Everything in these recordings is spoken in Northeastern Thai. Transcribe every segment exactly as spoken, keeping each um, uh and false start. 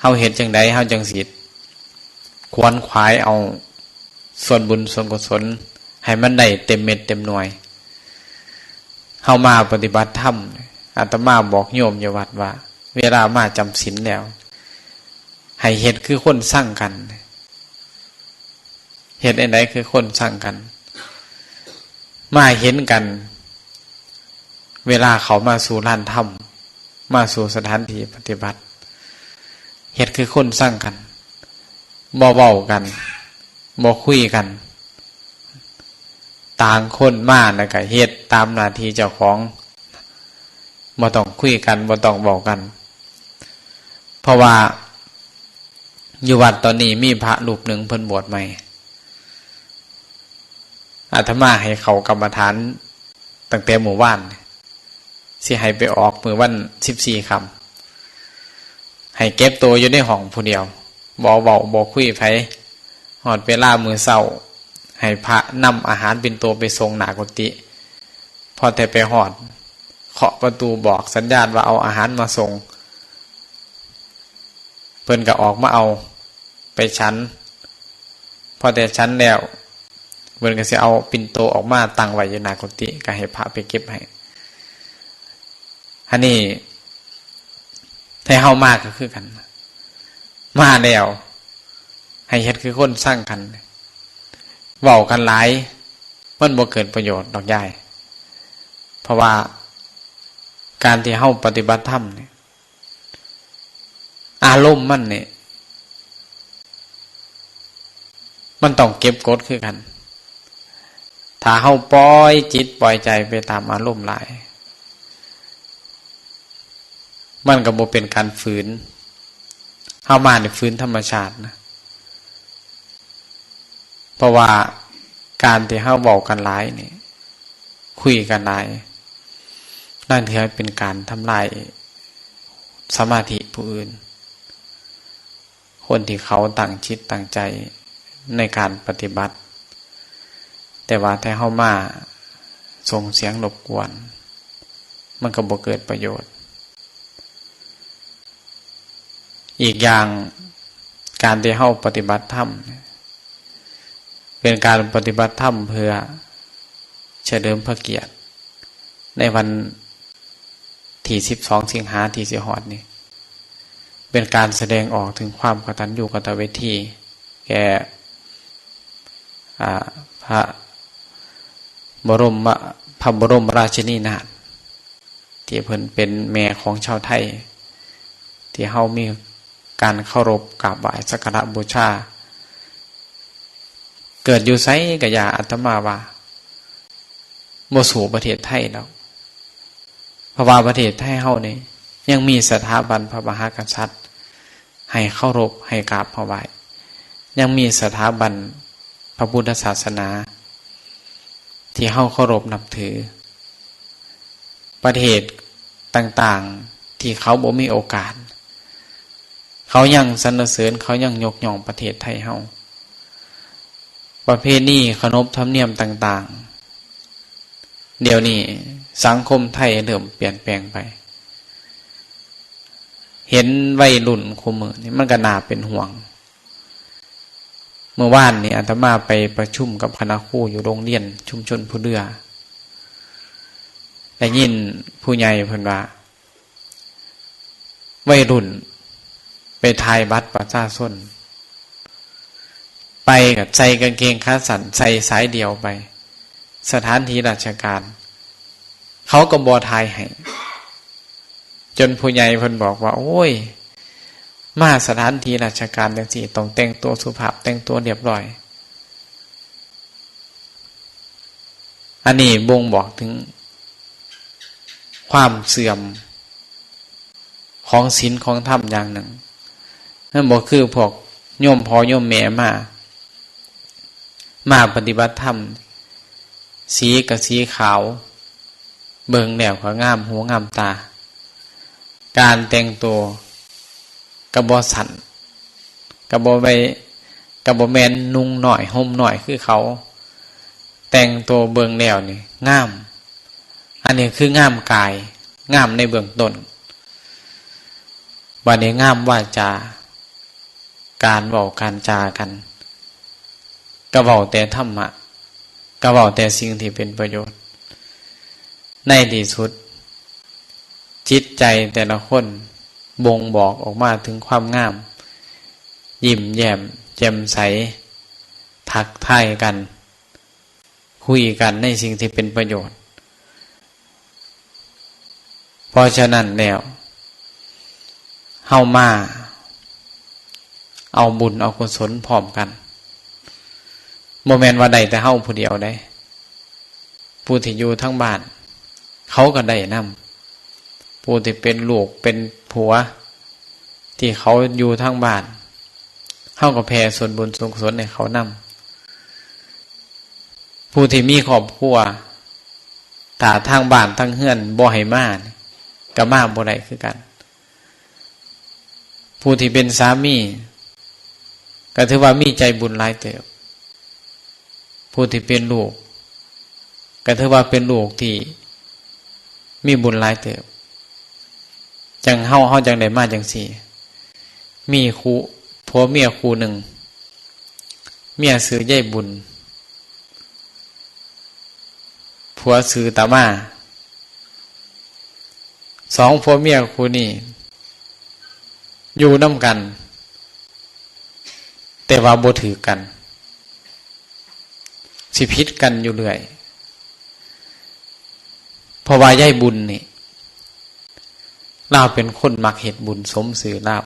เฮาเฮ็ดจั่งใดเฮาจั่งสิขวนขวายเอาส่วนบุญส่วนกุศลให้มันได้เต็มเม็ดเต็มหน่วย เฮามาปฏิบัติธรรม อาตมาบอกโยมอยู่วัดว่า เวลามาจำศีลแล้ว ให้เฮ็ดคือคนซังกัน เฮ็ดจั่งใดคือคนซังกัน มาเห็นกัน เวลาเขามาสู่ลานธรรม มาสู่สถานที่ปฏิบัติ เฮ็ดคือคนซังกัน บ่เว้ากัน บ่คุยกัน ต่างคนมาแล้วก็เฮ็ดตามหน้าที่เจ้าของ บ่ต้องคุยกัน บ่ต้องเว้ากัน เพราะว่าอยู่วัดตอนนี้มีพระรูปหนึ่งเพิ่นบวชใหม่ อาตมาให้เข้ากรรมฐานตั้งแต่มื้อวาน สิให้ไปออกมื้อวันสิบสี่ค่ำ ให้เก็บตัวอยู่ในห้องผู้เดียว บ่เว้าบ่คุยไผ ฮอดเวลามื้อเช้า ให้พระนำอาหารปิ่นโตไปส่งหน้ากุฏิ พอแต่ไปฮอด เคาะประตูบอกสัญญาณว่าเอาอาหารมาส่ง เพิ่นก็ออกมาเอา ไปฉัน พอแต่ฉันแล้ว เพิ่นก็สิเอาปิ่นโตออกมาตั้งไว้อยู่หน้ากุฏิ ก็ให้พระไปเก็บให้ อันนี้ ถ้าเฮามาก็คือกัน มาแล้ว ให้เฮ็ดคือคนซังกัน เว้ากันหลาย มันบ่เกิดประโยชน์ดอกยาย เพราะว่าการที่เฮาปฏิบัติธรรมเนี่ย อารมณ์มันเนี่ย มันต้องเก็บกดคือกัน ถ้าเฮาปล่อยจิตปล่อยใจไปตามอารมณ์หลาย มันก็บ่เป็นการฝืน เฮามานี่ฝืนธรรมชาตินะ เพราะว่าการที่เฮาเว้ากันหลายนี่ คุยกันหลาย นั่นถือเป็นการทำลายสมาธิผู้อื่น คนที่เขาตั้งจิตตั้งใจในการปฏิบัติ แต่ว่าถ้าเฮามาส่งเสียงรบกวน มันก็บ่เกิดประโยชน์ อีกอย่าง การที่เฮาปฏิบัติธรรมเนี่ย เป็นการปฏิบัติธรรมเพื่อเฉลิมพระเกียรติ ในวันที่สิบสองสิงหาที่สิฮอดนี่ เป็นการแสดงออกถึงความกตัญญูกตเวที แก่ อ่า พระบรม พระบรมราชินีนาถ ที่เพิ่นเป็นแม่ของชาวไทย ที่เฮามีการเคารพกราบไหว้สักการะบูชา เกิดอยู่ไสก็อย่า อาตมาว่า บ่สู้ประเทศไทยดอก เพราะว่าประเทศไทยเฮานี่ยังมีสถาบันพระมหากษัตริย์ ให้เคารพ ให้กราบไหว้ ยังมีสถาบันพระพุทธศาสนา ที่เฮาเคารพนับถือ ประเทศต่างๆ ที่เขาบ่มีโอกาส เขายังสรรเสริญ เขายังยกย่องประเทศไทยเฮา ประเพณีขนบธรรมเนียมต่างๆ เดี๋ยวนี้สังคมไทยเริ่มเปลี่ยนแปลงไป เห็นวัยรุ่นคู่มื้อนี่มันก็น่าเป็นห่วง เมื่อวานนี่อาตมาไปประชุมกับคณะครูอยู่โรงเรียนชุมชนภูเรือ ได้ยินผู้ใหญ่เพิ่นว่า วัยรุ่นไปถ่ายบัตรประชาชน ไปก็ใส่กางเกงขาสั้น ใส่สายเดี่ยวไป สถานที่ราชการ เขาก็บ่ถ่ายให้ จนผู้ใหญ่เพิ่นบอกว่า โอ้ย มาสถานที่ราชการจั่งซี้ ต้องแต่งตัวสุภาพ แต่งตัวเรียบร้อย อันนี้บ่งบอกถึงความเสื่อมของศีลของธรรมอย่างหนึ่ง นั่นบ่คือพวกโยมพ่อโยมแม่มา มาปฏิบัติธรรม สีก็สีขาว เบิ่งแล้วก็งามหูงามตา การแต่งตัวก็บ่สั้น ก็บ่ไป ก็บ่แม่นนุ่งน้อยห่มน้อยคือเขา แต่งตัวเบิ่งแล้วนี่งาม อันนี้คืองามกาย งามในเบื้องต้น บัดนี้งามวาจา การเว้าการจากัน ก็เว้าแต่ธรรมะ ก็เว้าแต่สิ่งที่เป็นประโยชน์ ในที่สุด จิตใจแต่ละคนบ่งบอกออกมาถึงความงาม ยิ้มแย้มแจ่มใส ทักทายกัน คุยกันในสิ่งที่เป็นประโยชน์ เพราะฉะนั้นแล้ว เฮามาเอาบุญเอากุศลพร้อมกัน บ่แม่นว่าได้แต่เฮาผู้เดียวเด้ ผู้ที่อยู่ทางบ้าน เขาก็ได้นำ ผู้ที่เป็นลูกเป็นผัว ที่เขาอยู่ทางบ้าน เฮาก็แผ่ส่วนบุญส่วนกุศลให้เขานำ ผู้ที่มีครอบครัว ถ้าทางบ้านทางเฮือนบ่ให้มานี่ ก็มาบ่ได้คือกัน ผู้ที่เป็นสามี ก็ถือว่ามีใจบุญหลายเติบ ผู้ที่เป็นลูก ก็ถือว่าเป็นลูกที่มีบุญหลายเติบ จั่งเฮา เฮาจั่งได้มาจั่งซี้ มีคู่ ผัวเมียคู่หนึ่ง เมียชื่อยายบุญ ผัวชื่อตามา สองผัวเมียคู่นี้ อยู่นำกัน แต่ว่าบ่ถือกัน สิผิดกันอยู่เรื่อย เพราะว่ายายบุญนี่ ลาวเป็นคนมักเฮ็ดบุญสมชื่อลาว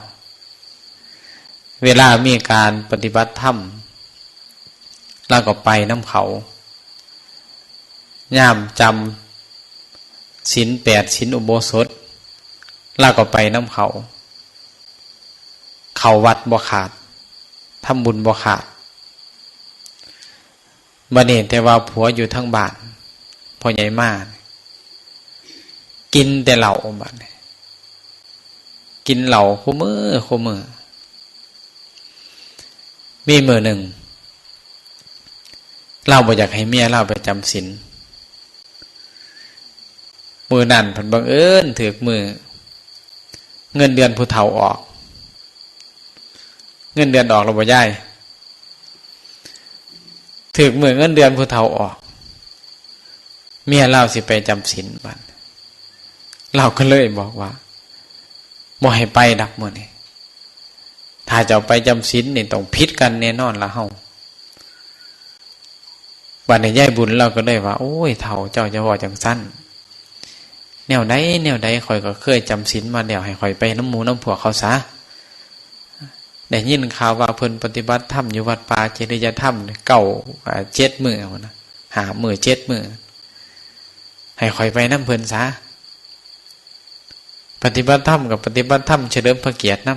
เวลามีการปฏิบัติธรรม ลาวก็ไปนำเขา ยามจำศีลแปด ศีลอุโบสถ ลาวก็ไปนำเขา เข้าวัดบ่ขาด ทำบุญบ่ขาด บัดนี้แต่ว่าผัวอยู่ทางบ้าน พ่อใหญ่มา กินแต่เหล้าบัดนี้ กินเหล้าคู่มื้อคู่มื้อ มีมื้อหนึ่ง ลาวบ่อยากให้เมียลาวไปจำศีล มื้อนั้นเพิ่นบังเอิญถืกมื้อ เงินเดือนผู้เฒ่าออก เงินเดือนออกแล้วบ่ยาย ถืกมื้อเงินเดือนผู้เฒ่าออก เมียลาวสิไปจำศีลบัด ลาวก็เลยบอกว่า บ่ให้ไปดอกมื้อนี้ ถ้าเจ้าไปจำศีลนี่ต้องผิดกันแน่นอนละเฮา บัดนี้ยายบุญลาวก็เลยว่า โอ้ย เฒ่า เจ้าอย่าเว้าจั่งซั้น แนวใดแนวใด ข้อยก็เคยจำศีลมาแล้ว ให้ข้อยไปนำหมู่นำพวกเขาซะ ได้ยินข่าวว่าเพิ่นปฏิบัติธรรมอยู่วัดป่าจริยธรรมเก้า อ่า เจ็ดมื้อพุ้นนะ ห้ามื้อ เจ็ดมื้อ ให้ข้อยไปนำเพิ่นซะ ปฏิบัติธรรมก็ปฏิบัติธรรมเฉลิมพระเกียรติน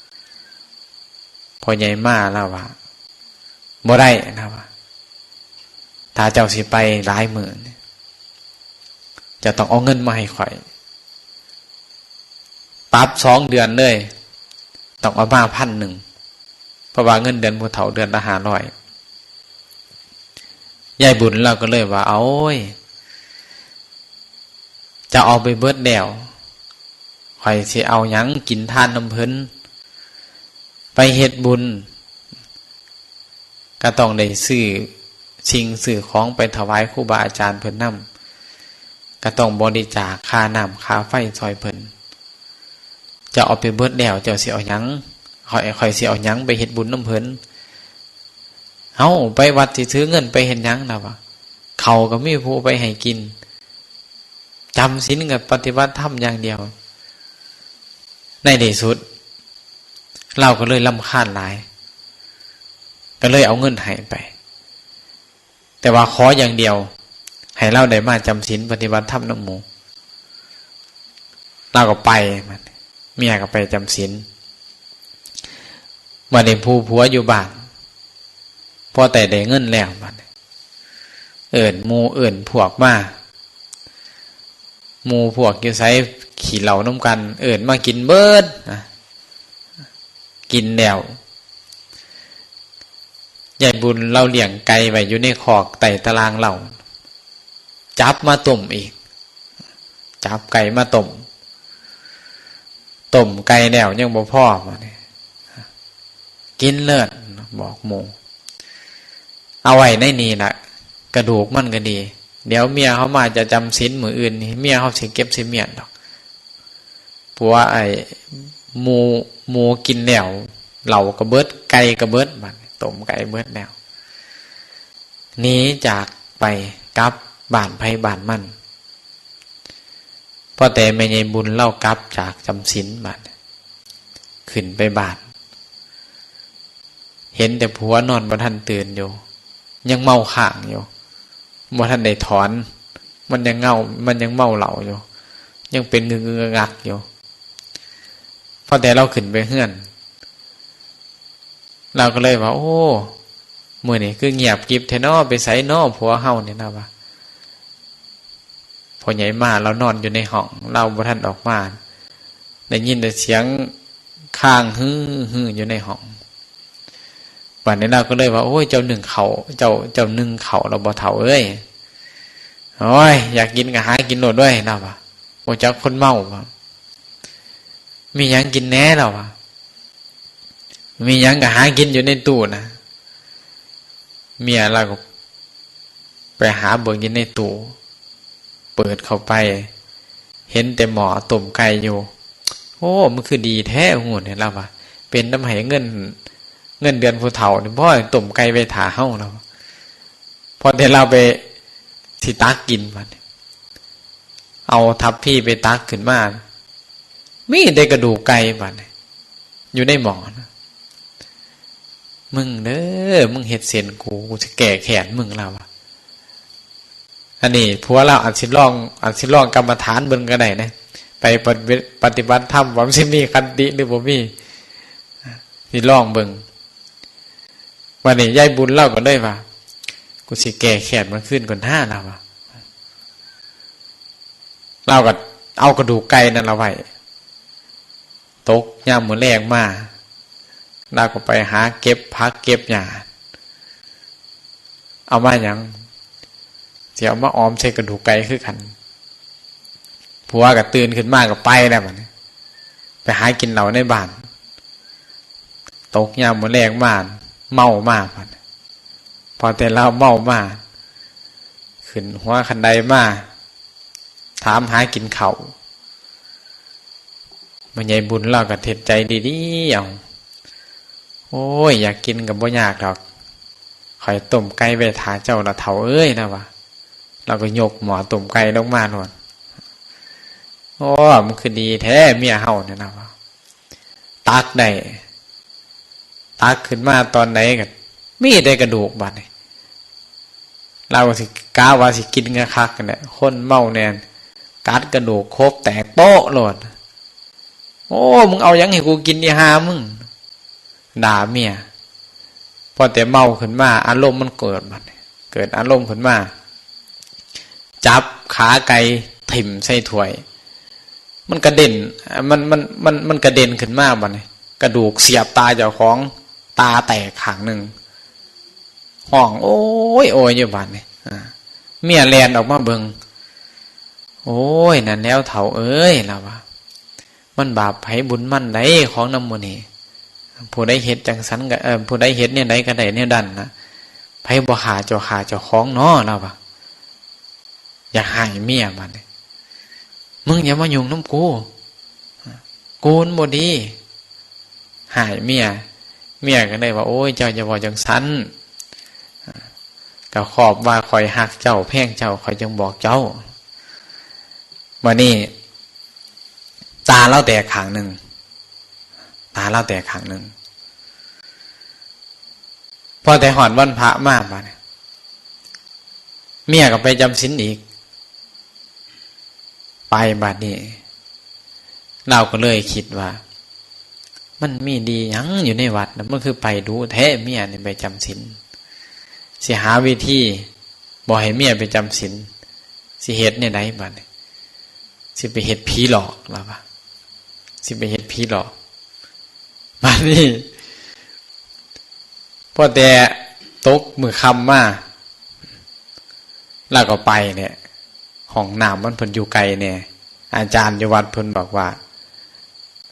ำ พ่อใหญ่มาลาวว่า บ่ได้ ลาวว่า ถ้าเจ้าสิไปหลายมื้อนี่ เจ้าต้องเอาเงินมาให้ข้อย ปรับสองเดือนเลย ต้องเอามาพันหนึ่ง เพราะว่าเงินเดือนผู้เฒ่าเดือนละห้าร้อย ยายบุญลาวก็เลยว่า โอ้ย เจ้าเอาไปเบิดแล้ว ข้อยสิเอาหยังกินทานนำเพิ่น ไปเฮ็ดบุญ ก็ต้องได้ซื้อสิ่งซื้อของไปถวายครูบาอาจารย์เพิ่นนำ ก็ต้องบริจาคค่าน้ำค่าไฟซ่อยเพิ่น เจ้าเอาไปเบิดแล้ว เจ้าสิเอาหยัง ข้อย ข้อยสิเอาหยังไปเฮ็ดบุญนำเพิ่น เอ้า ไปวัดสิถือเงินไปเฮ็ดหยัง ลาวว่า ข้าวก็มีผู้ไปให้กิน จำศีลกับปฏิบัติธรรมอย่างเดียว ในที่สุด ลาวก็เลยรำคาญหลาย ก็เลยเอาเงินให้ไป แต่ว่าขออย่างเดียว ให้ลาวได้มาจำศีลปฏิบัติธรรมนำหมู่ ลาวก็ไป เมียก็ไปจำศีล บัดนี้ผู้ผัวอยู่บ้าน พอแต่ได้เงินแล้วบัดนี้ เอิ้นหมู่เอิ้นพวกมา หมู่พวกอยู่ไสขี้เหล้านำกัน เอิ้นมากินเบิดนะ กินแล้ว ยายบุญลาวเลี้ยงไก่ไว้อยู่ในคอกใต้ตารางลาว จับมาต้มอีก จับไก่มาต้ม ต้มไก่แล้วยังบ่พอบัดนี้ กินเลิศ บอกหมู่ เอาไว้ในนี่ล่ะ กระดูกมันก็ดี เดี๋ยวเมียเฮามาจะจำศีลมื้ออื่นนี่ เมียเฮาสิเก็บสิเมียนดอก ผัวไอ้หมู่ หมู่กินแล้ว เหล้าก็เบิด ไก่ก็เบิด บัดนี้ ต้มไก่เบิดแล้ว หนีจากไป กลับบ้านไผบ้านมัน พอแต่แม่ใหญ่บุญลาวกลับจากจำศีล บัดนี้ ขึ้นไปบ้าน เห็นแต่ผัวนอนบ่ทันตื่นอยู่ ยังเมาค้างอยู่ บ่ทันได้ถอน มันยังเงา มันยังเมาเหล้าอยู่ ยังเป็นงึกๆงักๆอยู่ พอแต่ลาวขึ้นไปเฮือน ลาวก็เลยว่า โอ้ มื้อนี้คือเงียบกริบแท้น้อ ไปไสน้อ ผัวเฮานี่ ลาวว่า พ่อใหญ่มา ลาวนอนอยู่ในห้อง ลาวบ่ทันออกมา ได้ยินแต่เสียงคางฮือๆอยู่ในห้อง บัดนี้ลาวก็เลยว่า โอ้ย เจ้านึ่งข้าว เจ้า เจ้านึ่งข้าวแล้วบ่ เฒ่าเอ้ย โอ้ย อยากกินก็หากินโลดเด้อ ลาวว่า บ่จักคนเมาบ่ มีหยังกินแหน่ ลาวว่า มีหยังก็หากินอยู่ในตู้นะ เมียลาวก็ไปหาเบิ่งอยู่ในตู้ เปิดเข้าไป เห็นแต่หม้อต้มไก่อยู่ โอ้ มันคือดีแท้ ฮู้นี่ ลาวว่า เป็นนำไผเงิน เงินเดือนผู้เฒ่านี่ บ่ ต้มไก่ไว้ท่าเฮา ลาวว่า พอแต่ลาวไปสิตักกิน บัดนี้ เอาทัพพีไปตักขึ้นมา มีแต่กระดูกไก่ บัดนี้ อยู่ในหม้อนะ มึงเด้อ มึงเฮ็ดเส้นกู กูสิแก้แค้นมึง ลาวว่า อันนี้ผัวลาวอาจสิลอง อาจสิลองกรรมฐานเบิ่งก็ได้นะ ไปปฏิบัติ ปฏิบัติธรรม ว่ามันสิมีขันติหรือบ่มี สิลองเบิ่ง บัดนี้ยายบุญลาวก็เลยว่า กูสิแก้แค้นมันคืนก่อนหน้า ลาวว่า ลาวก็เอากระดูกไก่นั่นละไว้ ตกยามมื้อแลงมา ลาวก็ไปหาเก็บผักเก็บหญ้า เอามาหยัง สิเอามาออมใส่กระดูกไก่คือกัน ผัวก็ตื่นขึ้นมาก็ไปแล้วบัดนี้ ไปหากินเหล้าในบ้าน ตกยามมื้อแลงมา เมามาบัดนี้ พอแต่ลาวเมามา ขึ้นหัวคันไดมา ถามหากินข้าว แม่ใหญ่บุญลาวก็เฮ็ดใจดีๆ เอา โอ้ย อยากกินก็บ่ยากดอก ข้อยต้มไก่ไว้ท่าเจ้าละ เฒ่าเอ้ย ลาวว่า ลาวก็ยกหม้อต้มไก่ลงมาโลด โอ้ มันคือดีแท้เมียเฮานี่ ลาวว่า ตักได้ ตักขึ้นมาตอนใดก็มีแต่กระดูก บัดนี้ ลาวก็สิกะว่าสิกินคักๆนั่นแหละ คนเมาแน่น กัดกระดูกครบแตกโป๊ะโลด โอ้ มึงเอาหยังให้กูกิน อีห่ามึง ด่าเมีย พอแต่เมาขึ้นมา อารมณ์มันเกิด บัดนี้ เกิดอารมณ์ขึ้นมา จับขาไก่ถิ่มใส่ถ้วย มันกระเด็น มัน มัน มัน มันกระเด็นขึ้นมา บัดนี้ กระดูกเสียบตาเจ้าของ ตาแตกข้างหนึ่ง ฮ้องโอ้ยโอยอยู่ บัดนี้ อ่า เมียแล่นออกมาเบิ่ง โอ้ย นั่นแล้วเฒ่าเอ้ย ลาวว่า มันบาปไผบุญมันได๋ ของนำหมู่นี้ ผู้ใดเฮ็ดจั่งซั้นก็ เอ่อ ผู้ใดเฮ็ดแนวใดก็ได้แนวนั้นนะ ไผบ่ฆ่าเจ้าข้าเจ้าของน้อ ลาวว่า อยากฮ้ายเมีย บัดนี้ มึงอย่ามายุ่งนำกู กูมันบ่ดี ฮ้ายเมีย เมียก็เลยว่า โอ้ย เจ้าอย่าเว้าจั่งซั้น ก็ขอบว่าข้อยฮักเจ้า แพงเจ้า ข้อยจึงบอกเจ้า บัดนี้ ตาลาวแตกข้างหนึ่ง ตาลาวแตกข้างหนึ่ง พอแต่ฮอดวันพระมา บัดนี้ เมียก็ไปจำศีลอีก ไปบัดนี้ ลาวก็เลยคิดว่า มันมีดีหยังอยู่ในวัดนะ มันคือไปดูแท้ เมียนี่ไปจำศีล สิหาวิธีบ่ให้เมียไปจำศีล สิเฮ็ดแนวใดบัดนี้ สิไปเฮ็ดผีหลอก ลาวว่า สิไปเฮ็ดผีหลอก บัดนี้ พอแต่ตกมื้อค่ำมา ลาวก็ไปเนี่ย ห้องน้ำมันเพิ่นอยู่ไกลแน่ อาจารย์อยู่วัดเพิ่นบอกว่า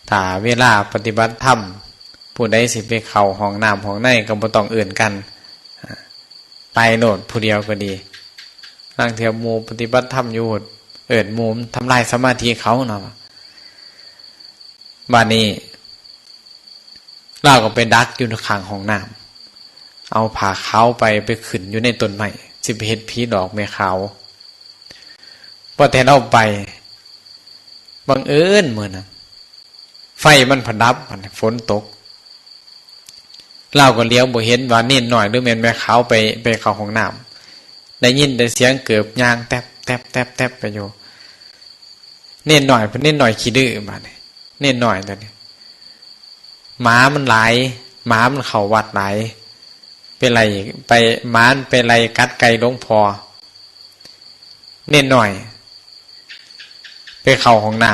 ถ้าเวลาปฏิบัติธรรม ผู้ใดสิไปเข้าห้องน้ำห้องในก็บ่ต้องเอิ้นกัน ไปโลดผู้เดียวก็ดี ลางเทื่อหมู่ปฏิบัติธรรมอยู่ เอิ้นหมู่มันทำลายสมาธิเขาเนาะ บาดนี้ ลาวก็ไปดักอยู่ข้างห้องน้ำ เอาผ้าขาวไป ไปขึ้นอยู่ในต้นไม้ สิไปเฮ็ดผีหลอกแม่ขาว พอแต่ลาวไป บังเอิญมื้อนั้น ไฟมันผัดดับ ฝนตก ลาวก็เหลียวบ่เห็นว่าเณรน้อยหรือแม่นแม่ขาวไป ไปเข้าห้องน้ำ ได้ยินแต่เสียงเกิบย่างแต๊บแต๊บแต๊บแต๊บไปอยู่ เณรน้อย เพิ่นเณรน้อยขี้ดื้อบาดนี้ เณรน้อยตัวนี้ หมามันหลาย หมามันเข้าวัดหลาย ไปไล่ ไป หมามันไปไล่กัดไก่หลวงพ่อ เณรน้อย ไปเข้าห้องน้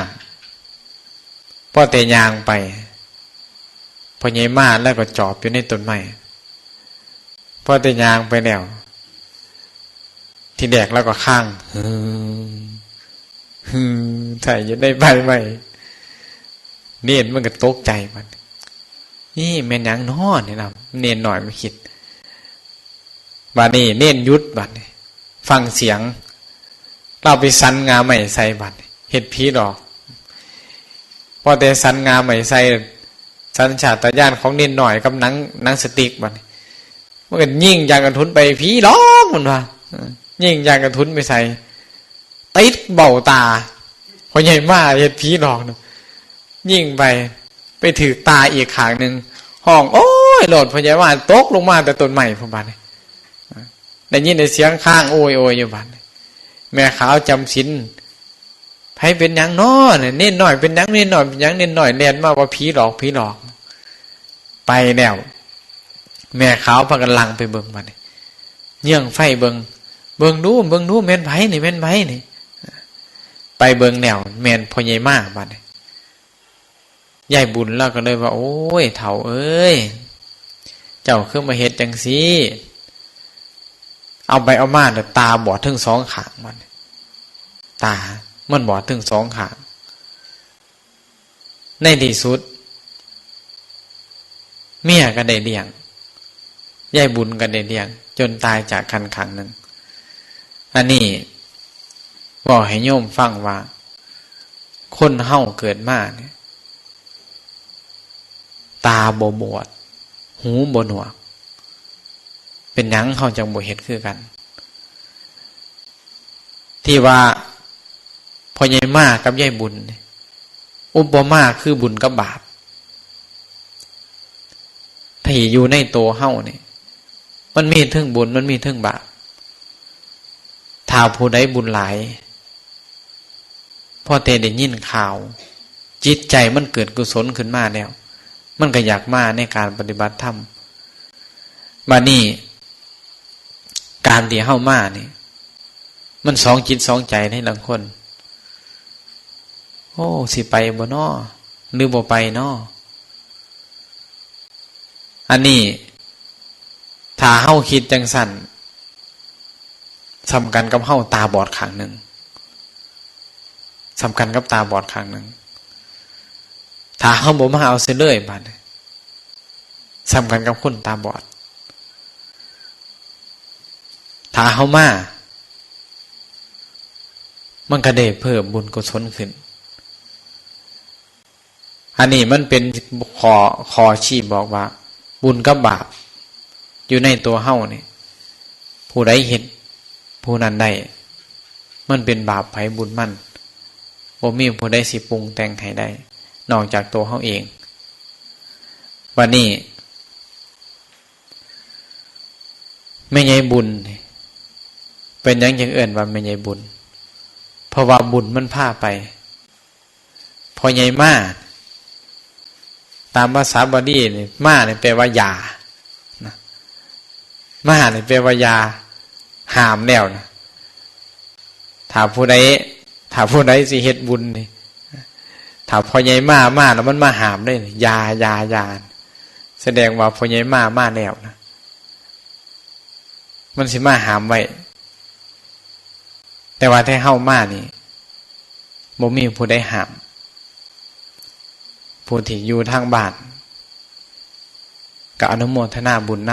ำ พอแต่ย่างไป พ่อใหญ่มาแล้วก็จอบอยู่ในต้นไม้ พอแต่ย่างไปแล้ว ทีแรกแล้วก็ค้าง ฮือ ฮือ ใส่อยู่ในใบไม้ เณรมันก็ตกใจมัน นี่แม่นหยังน้อนี่นะ เณรน้อยมันคิด บาดนี้เณรหยุดบาดนี้ ฟังเสียง ลาวไปสันงาไม้ใส่บาดนี้ เฮ็ดผีหลอก พอแต่สันงาไม้ใส่ สัญชาตญาณของเณรน้อยกับหนัง หนังสติ๊กบาดนี้ มันก็ยิงยางกระสุนไป ผีหลอกมันว่า เออ ยิงยางกระสุนไปใส่ ติดเบ้าตา พ่อใหญ่มาเฮ็ดผีหลอกนะ ยิงไป ไปถืกตาอีกข้างหนึ่ง ฮ้องโอ๊ยโลด พ่อใหญ่มาตกลงมาแต่ต้นไม้พุ้นบาดนี้ ได้ยินแต่เสียงค้างโอยโอยอยู่บาดนี้ แม่ขาวจำศีล ไผเป็นหยังน้อเนี่ย เณรน้อยเป็นหยัง เณรน้อยเป็นหยัง เณรน้อยแล่นมาว่าผีหลอก ผีหลอก ไปแล้ว แม่ขาวพากันลังไปเบิ่งบาดนี้ เยื่องไฟเบิ่ง เบิ่งดู เบิ่งดู แม่นไผนี่ แม่นไผนี่ ไปเบิ่งแล้ว แม่นพ่อใหญ่มาบาดนี้ ยายบุญลาวก็เลยว่า โอ้ย เฒ่าเอ้ย เจ้าคือมาเฮ็ดจั่งซี้ เอาไปเอามาแล้วตาบอดทั้งสองข้างมัน ตามันบอดทั้งสองข้าง ในที่สุด เมียก็ได้เลี้ยง ยายบุญก็ได้เลี้ยง จนตายจากครรภ์ครั้งหนึ่ง อันนี้บอกให้โยมฟังว่า คนเฮาเกิดมาเนี่ย ตาบ่บอด หูบ่หนวก เป็นหยังเฮาจังบ่เฮ็ดคือกัน ที่ว่าพ่อใหญ่มากับยายบุญนี่ อุปมาคือบุญกับบาป ที่อยู่ในตัวเฮานี่ มันมีเทิงบุญ มันมีเทิงบาป ถ้าผู้ใดบุญหลาย พอแต่ได้ยินข่าว จิตใจมันเกิดกุศลขึ้นมาแล้ว มันก็อยากมาในการปฏิบัติธรรม บัดนี้ การที่เฮามานี่ มันสองจิตสองใจในลางคน โอ้ สิไปบ่น้อ หรือบ่ไปน้อ อันนี้ ถ้าเฮาคิดจั่งซั้น ส่ำกันกับเฮาตาบอดข้างหนึ่ง ส่ำกันกับตาบอดข้างหนึ่ง ถ้าเฮาบ่มาเอาเสียเลยบาดนี้ ส่ำกันกับคนตาบอด ถ้าเฮามา มันก็ได้เพิ่มบุญกุศลขึ้น อันนี้มันเป็นข้อ ข้อชี้บอกว่า บุญกับบาป อยู่ในตัวเฮานี่ ผู้ใดเฮ็ด ผู้นั้นได้ มันเป็นบาปไผบุญมัน บ่มีผู้ใดสิปรุงแต่งให้ได้ นอกจากตัวเฮาเอง บัดนี้ แม่ใหญ่บุญนี่ เป็นหยังจังเอิ้นว่าแม่ใหญ่บุญ เพราะว่าบุญมันพาไป พ่อใหญ่มา ตามภาษาบาลีนี่ มานี่แปลว่าอย่า นะ มานี่แปลว่าอย่า ห้ามแล้วนะ ถ้าผู้ใด ถ้าผู้ใดสิเฮ็ดบุญนี่ ถ้าพ่อใหญ่มา มาแล้วมันมาห้ามเลย อย่า อย่า อย่า แสดงว่าพ่อใหญ่มา มาแล้วนะ มันสิมาห้ามไว้ แต่ว่าถ้าเฮามานี่ บ่มีผู้ใดห้าม ผู้ที่อยู่ทางบ้าน ก็อนุโมทนาบุญน